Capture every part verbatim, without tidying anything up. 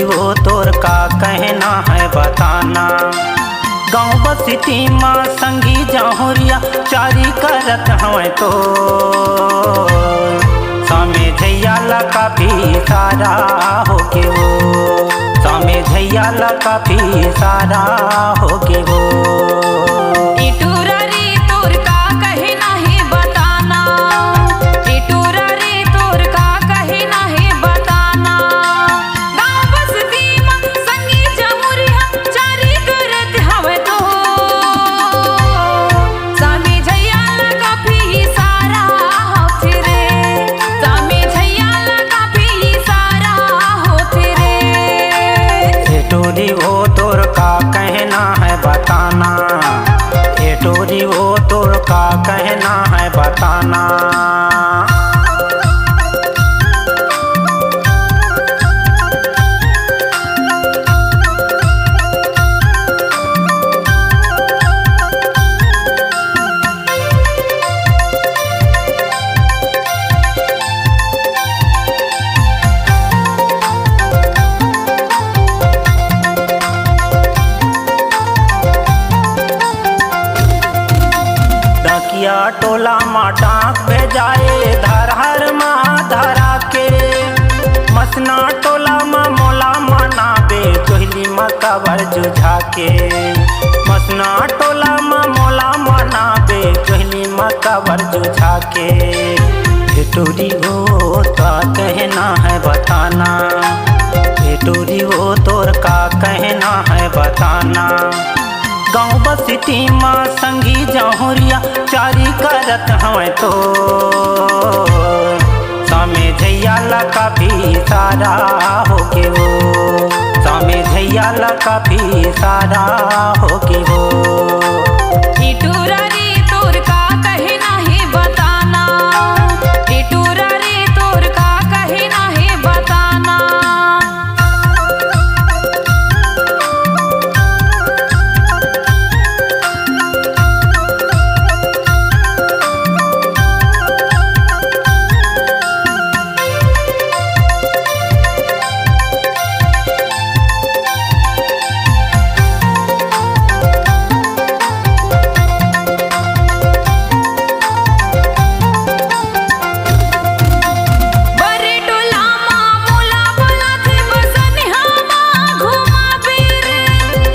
वो तोर का कहना है बताना। गाँव बस्ती म संगी जहुरिया चारी करत हवय तो, सामे झैया ला काफी सारा होके वो, सामे झैया ला काफी सारा होके वो। ए टुरा रे तोर का कहना हे बताना, ए टुरा रे तोर का कहना हे बताना। गाँव बस्ती म संगी जहुरिया चारी करत हवय तो, सामे झैया ला काफी सारा होथे रे, सामे झैया ला काफी सारा होथे रे। ए टुरी वो तोर का कहना है बताना, ए टुरी वो तोर का कहना है बताना। डाकिया टोला म डाक भेजाए, धरहर म धरा के। मसना टोला म मोला मनाबे, जोहली म कबर जुझा के। मसना टोला म मोला मनाबे, जोहली म कबर जुझा के। ए टुरी वो तोर का कहना है बताना, ए टुरी वो तोर का कहना है बताना। गाँव बस्ती म संगी जहुरिया चारी करत हवय तो, सामे झैया ला काफी सारा होके वो, सामे झैया ला काफी सारा होके वो। ए टुरा रे तोर का कहना हे बताना, ए टुरा रे तोर का कहना हे बताना। बरे टोला मा मोला बोलाथे, बसनिहा मा घुमाबे रे।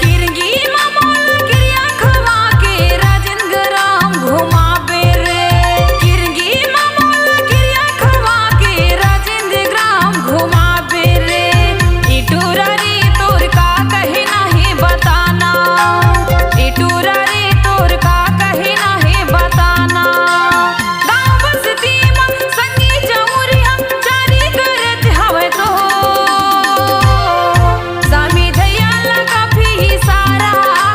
किरंगी मा मोला किरिया खवा के राजेंद्र ग्राम घुमाबे रे। किरंगी मा मोला किरिया खवा के राजेंद्र ग्राम घुमाबे रे। ए टुरा रे तोर का कहना हे बताना, ए टुरा रे तोर का कहना हे बताना। गाँव बस्ती म संगी जहुरिया चारी करत हवय तो, सामे झैया ला काफी सारा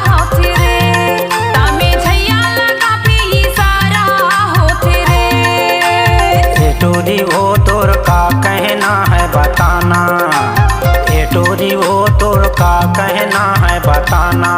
होथे रे, सामे झैया ला काफी सारा होथे रे। ए टुरी वो तोर का कहना है बताना, ए टुरी वो तोर का कहना है बताना।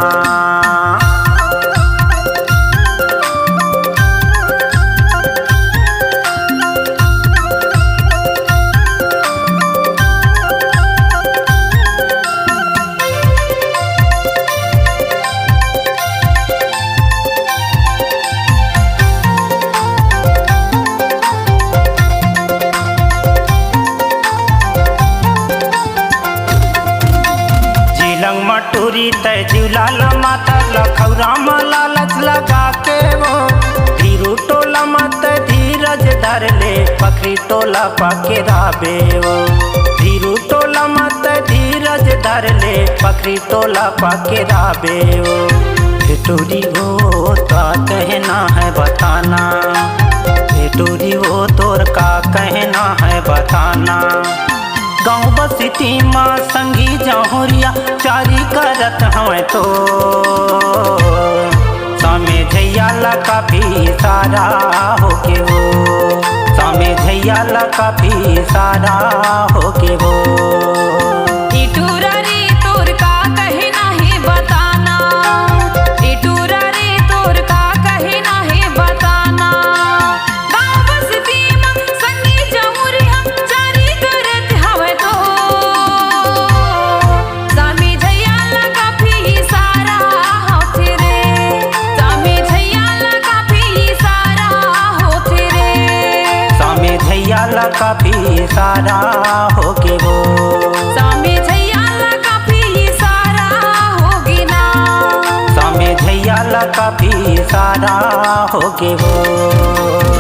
झिलंग म टुरी तैं जिव लाल माता, लखौरा म लालच लगा के वो। धीरू टोला म तैं धीरज धर ले, पखरी टोला पाके राबे वो। धीरू टोला म तैं धीरज धर ले, पखरी टोला पाके राबे वो। ए टुरी वो तोर का कहना है बताना, ए टुरी वो तोर का कहना है बताना। गाँव बस्ती म संगी जहुरिया चारी करत हवय तो, सामे झैया ला काफी सारा होके वो, सामे झैया ला काफी सारा होके वो। ए टुरा रे तोर का कहना हे बताना, ए टुरा रे तोर का कहना हे बताना। गाँव बस्ती म संगी जहुरिया चारी करत हवय तो, होगे वो। सामे झैया ला काफी इशारा होगे ना। सामे झैया ला काफी इशारा होगे वो।